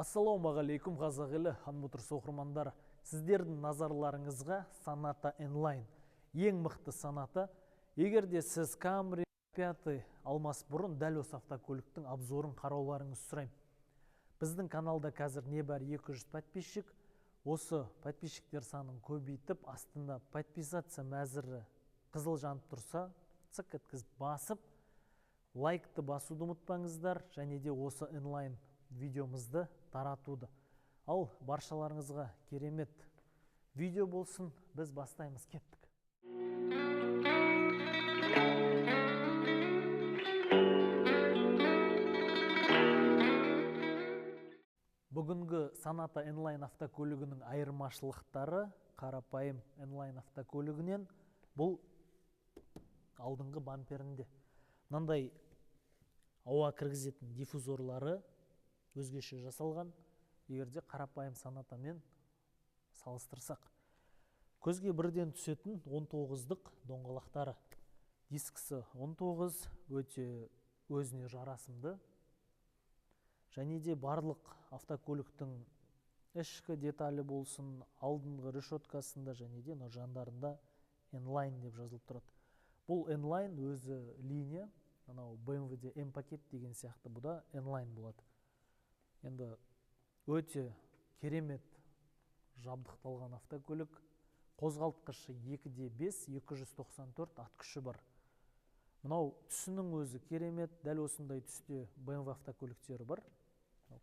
Ассалаумағалейкум қазақ елі, Хан Моторс оқырмандары. Сіздердің назарларыңызға Sonata N-Line. Ең мықты Sonata. Егер де сіз Camry 5 алмас бұрын дәл осы автокөліктің обзорын қарауларыңызды сұраймын. Біздің каналда қазір небәрі 200 подписчик. Осы подписчиктер санын көбейтіп, астында подписаться мәзірі қызыл жанып тұрса, цық еткізіп басып, лайкты басуды ұмытпаңыздар, және де осы N-Line видеомызды таратуды. Ал баршаларыңызға керемет видео болсын, біз бастаймыз, кеттік. Бүгінгі Sonata N-Line автокөлігінің айырмашылықтары қарапайым N-Line автокөлігінен бұл алдыңғы бамперінде. Мынандай ауа кіргізетін диффузорлары өзгеше жасалған, егер де қарапайым Sonatамен салыстырсақ. Көзге бірден түсетін 19-дық доңғалақтары. Дискісі 19, өте өзіне жарасымды. Және де барлық автокөліктің ішкі деталі болсын, алдыңғы решеткасында және де мына жандарында N-Line деп жазылып тұрады. Бұл N-Line өзі линия, анау BMW-де М-пакет деген сияқты, бұда N-Line болады. Енді өте керемет жабдықталған автокөлік. Қозғалтқышы 2.5, 294 ат күші бар. Мынау түсінің өзі керемет, дәл осындай түсте BMW автокөліктері бар.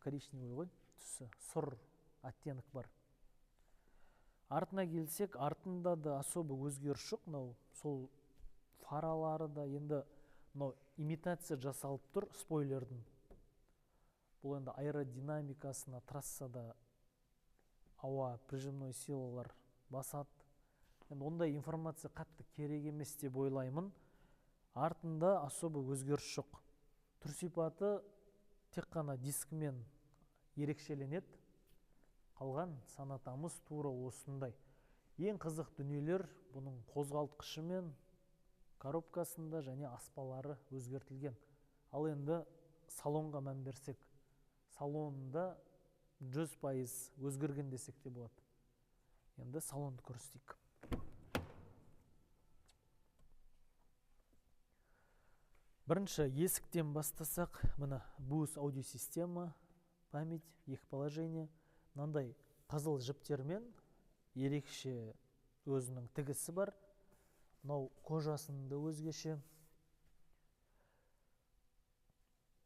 Коричневый ғой, түсі, сұр оттенок бар. Артына келсек, артында да особо өзгеріс жоқ. Мынау сол фаралары да енді мынау имитация жасалып тұр спойлердің. Бұл енді аэродинамикасына трассада ауа прижимной силалар басады. Енді ондай информация қатты керек емес деп ойлаймын. Артында особо өзгеріс жоқ. Түр сипаты тек қана дискімен ерекшеленеді. Қалған Sonatамыз тура осындай. Ең қызық дүниелер бұның қозғалтқышы мен коробкасында және аспалары өзгертілген. Ал енді салонға мән берсек, салонында 100% өзгерген десек те болады. Енді салонды көрсетейік. Бірінші есіктен бастасақ, мына Bose аудиосистема, память, екі положение, мынандай қызыл жіптермен ерекше өзінің тігісі бар. Мынау кожасының да өзгеше.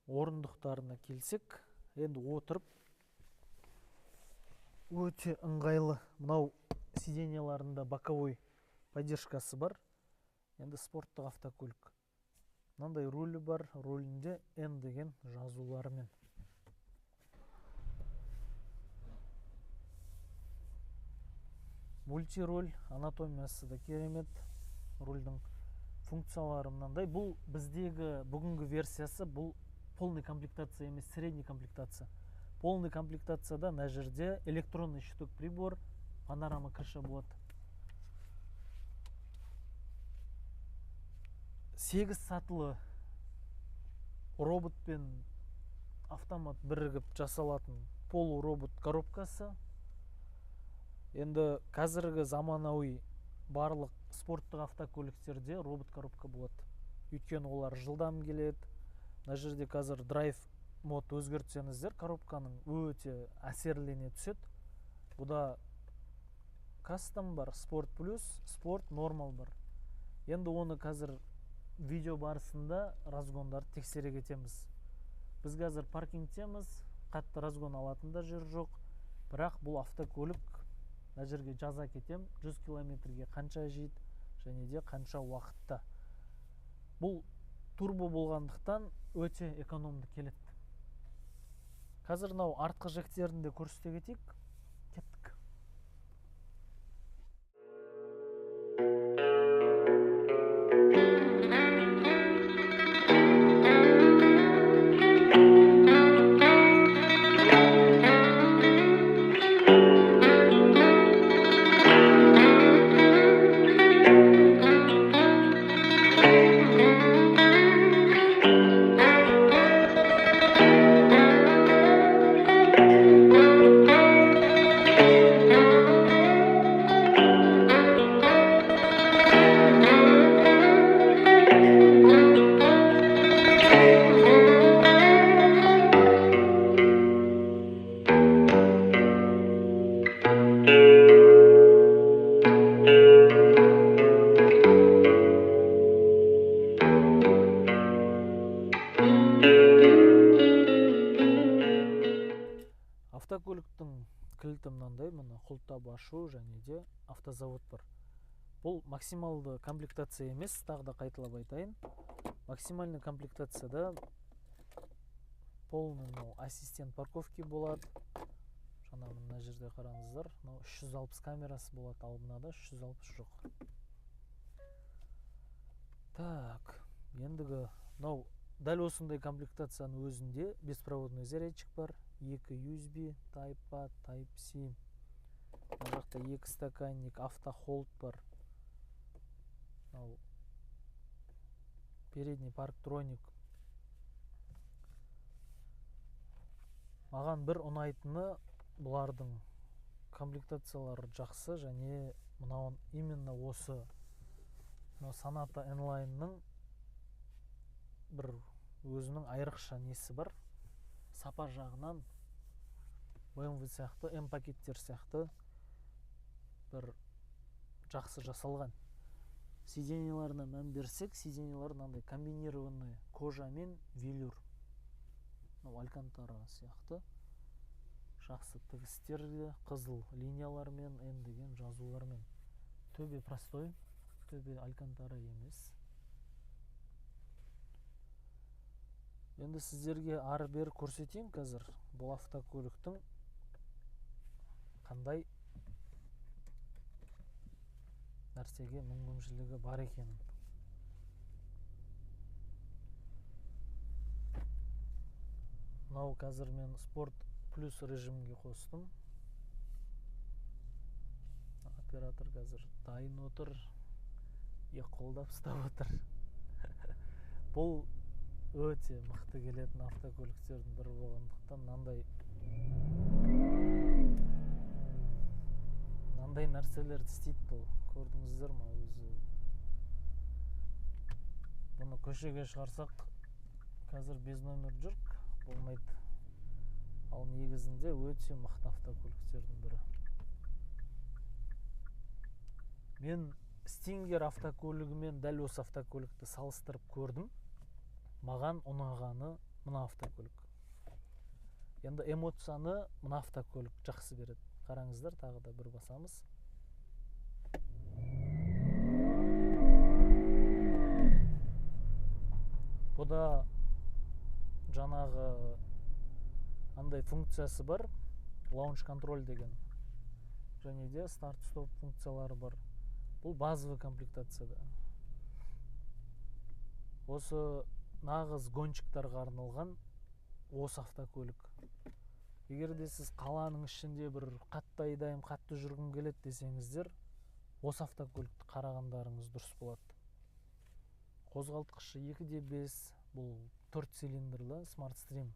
Орындықтарына келсек, енді отырып өте ыңғайлы. Мынау сиденьяларында боковой поддержкасы бар. Енді спорттық автокөлік. Мынандай рулі бар, рулінде N деген жазуларымен. Мультируль, анатомиясы да керемет. Рульдің функциялары мынандай. Бұл біздегі бүгінгі версиясы, бұл полный комплектация емес, средний комплектация. Полный комплектацияда мына жерде электронный щиток прибор, панорама крыша болады. 8 сатылы робот пен автомат бірігіп жасалатын полуробот коробкасы. Енді қазіргі заманауи барлық спорттық автокөліктерде робот коробка болады. Өйткені олар жылдам келеді. Мына жерде қазір драйв мод өзгертсеңіздер, коробканың өте әсерлене түседі. Бұда кастом бар, спорт плюс, спорт нормал бар. Енді оны қазір видео барысында разгондарды тексере кетеміз. Біз қазір паркингтеміз, қатты разгон алатын да жер жоқ. Бірақ бұл автокөлік, мына жерге жаза кетем, 100 километрге қанша жейді және де қанша уақытта. Бұл турбо болғандықтан өте экономды келеді. Қазір мынау артқы жектерін де көрсете кетейік. Кеттік. Автокөліктің кілті мынандай, міне құлыптап ашу және де автозавод бар. Бұл максималды комплектация емес, тағы да қайталап айтайын. Максимальный комплектацияда полный мынау ассистент парковки болады. Жаңа мына жерде қараңыздар, мынау 360 камерасы болады, ал мынада 360 жоқ. Так, ендігі мынау дәл осындай комплектацияның өзінде беспроводной зарядчик бар, 2 USB, Type A, Type C. Мына жақта 2 стаканник, автохолд бар. Мынау передний парктроник. Маған бір ұнайтыны бұлардың комплектациялары жақсы және мынау именно осы мынау Sonata N-Line-ның бір өзінің айрықша несі бар. Сапа жағынан BMW сияқты, М пакеттер сияқты бір жақсы жасалған. Сиденьеларына мән берсек, сиденьелар мынандай комбинированный кожа мен велюр. Мынау алькантара сияқты. Жақсы тігістерде қызыл линиялармен, М деген жазулармен. Төбе простой, төбе алькантара емес. Енді сіздерге ары-бері көрсетейін қазір бұл автокөліктің қандай нәрсеге мүмкіншілігі бар екенін. Мынау қазір мен спорт плюс режимге қостым. Оператор қазір дайын отыр, екі қолдап ұстап отыр. Бұл өте мықты келетін автокөліктердің бірі болғандықтан мынандай нәрселерді істейді бұл. Көрдіңіздер ма өзі? Бұны көшеге шығарсақ, қазір без номер жүрк болмайды. Ал негізінде өте мықты автокөліктердің бірі. Мен Stinger автокөлігімен дәл осы автокөлікті салыстырып көрдім. Маған ұнағаны мына автокөлік. Енді эмоцияны мына автокөлік жақсы береді. Қараңыздар, тағы да бір басамыз. Бұда жаңағы андай функциясы бар, лаунч контроль деген. Және де старт-стоп функциялары бар. Бұл базовый комплектацияда. Осы нағыз гонщиктарға арналған осы автокөлік. Егер де сіз қаланың ішінде бір қатты айдаймын, қатты жүргім келеді десеңіздер, осы автокөлікті қарағандарыңыз дұрыс болады. Қозғалтқышы 2.5, бұл 4 цилиндрлі Smart Stream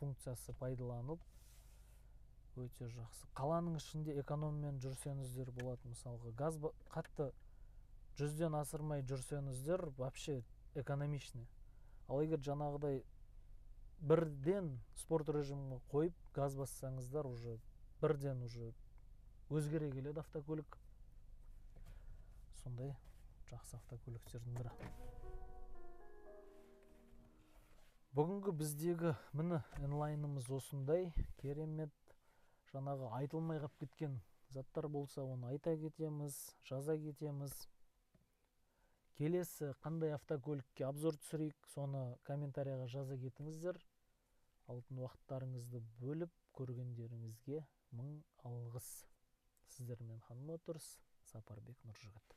функциясы пайдаланып өте жақсы. Қаланың ішінде экономмен жүрсеңіздер болады, мысалға газ қатты 100-ден асырмай жүрсеңіздер вообще экономичный. Ал егер жаңағыдай бірден спорт режиміне қойып газ бассаңыздар, уже бірден уже өзгере келеді автокөлік. Сондай жақсы автокөліктердің бірі. Бүгінгі біздегі міне N-Line-ымыз осындай керемет. Жаңағы айтылмай қалып кеткен заттар болса, оны айта кетеміз, жаза кетеміз. Келесі қандай автокөлікке обзор түсірейік, соны комментарияға жаза кетіңіздер. Алтын уақыттарыңызды бөліп көргендеріңізге мың алғыс. Сіздермен Хан Моторс, Сапарбек Нұржігіт.